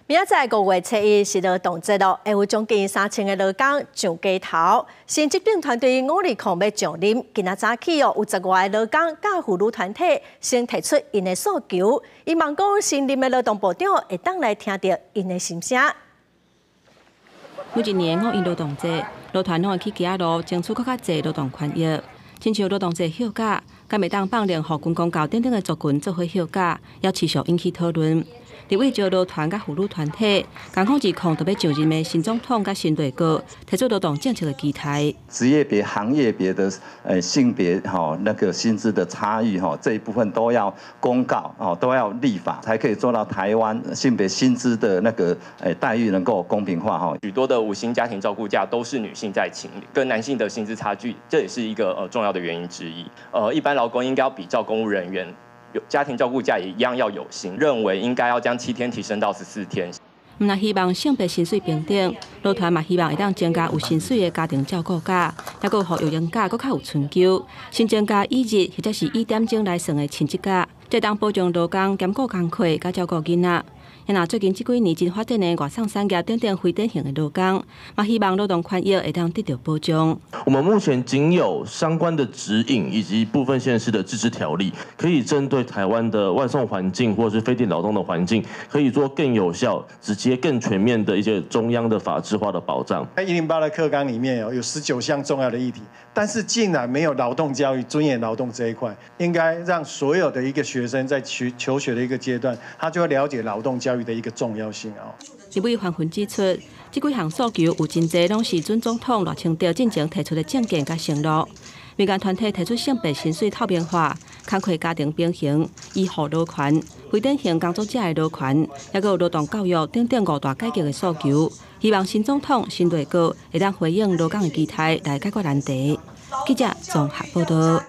明仔載5月7日是勞動節囉，會有將近3000個勞工上街頭。新執政團隊五二空欲上任，今仔早起哦，有十外个勞工佮婦女團體先提出𪜶的訴求，希望講新任的勞動部長會當來聽著𪜶的心聲。每一年五一勞動節，勞團攏會去街仔路爭取閣較濟勞動權益。親像勞動節休假，敢會當放靈予軍公教等等的族群做伙休假，也持續引起討論。立委招勞團佮婦女團體，共五二空就欲上任的新總統佮新內閣提出勞動政策的期待。職業別、行業別的性別哈那個薪資的差異哈，這一部分都要公告哦，都要立法，才可以做到台灣性別薪資的那個待遇能夠公平化哈。許多的無薪家庭照顧假都是女性在請領，跟男性的薪資差距，這也是一個重要的原因之一。一般勞工應該要比照公務人員，有家庭照顧假也一樣要有薪，認為應該要將7天提升到14天。毋但希望性別薪水平等，勞團嘛希望會當增加有薪水的家庭照顧假，抑閣予育嬰假閣較有春秋，新增加以日或者是以點鐘來算的親職假，會當保障勞工兼顧工課佮照顧囡仔。若最近這幾年真發展的外送產業等等非典型的勞工，嘛希望勞動權益會當得到保障。我們目前僅有相關的指引以及部分縣市的自治條例，可以針對台灣的外送環境或者是非典勞動的環境，可以做更有效、直接、更全面的一些中央的法制化的保障。在108的課綱裡面有19項重要的議題，但是竟然沒有勞動教育、尊嚴勞動這一塊，應該讓所有的一個學生在求學的一個階段，他就會了解勞動教育的一個重要性啊。立委紛紛指出，這幾項訴求有真濟攏是準總統賴清德進前提出的政見佮承諾。民間團體提出性別薪水透明化、工課家庭平衡、醫護勞權、非典型工作者的勞權，抑閣有勞動教育等等五大改革的訴求，希望新總統、新內閣會當回應勞工的期待來解決難題。記者綜合報道。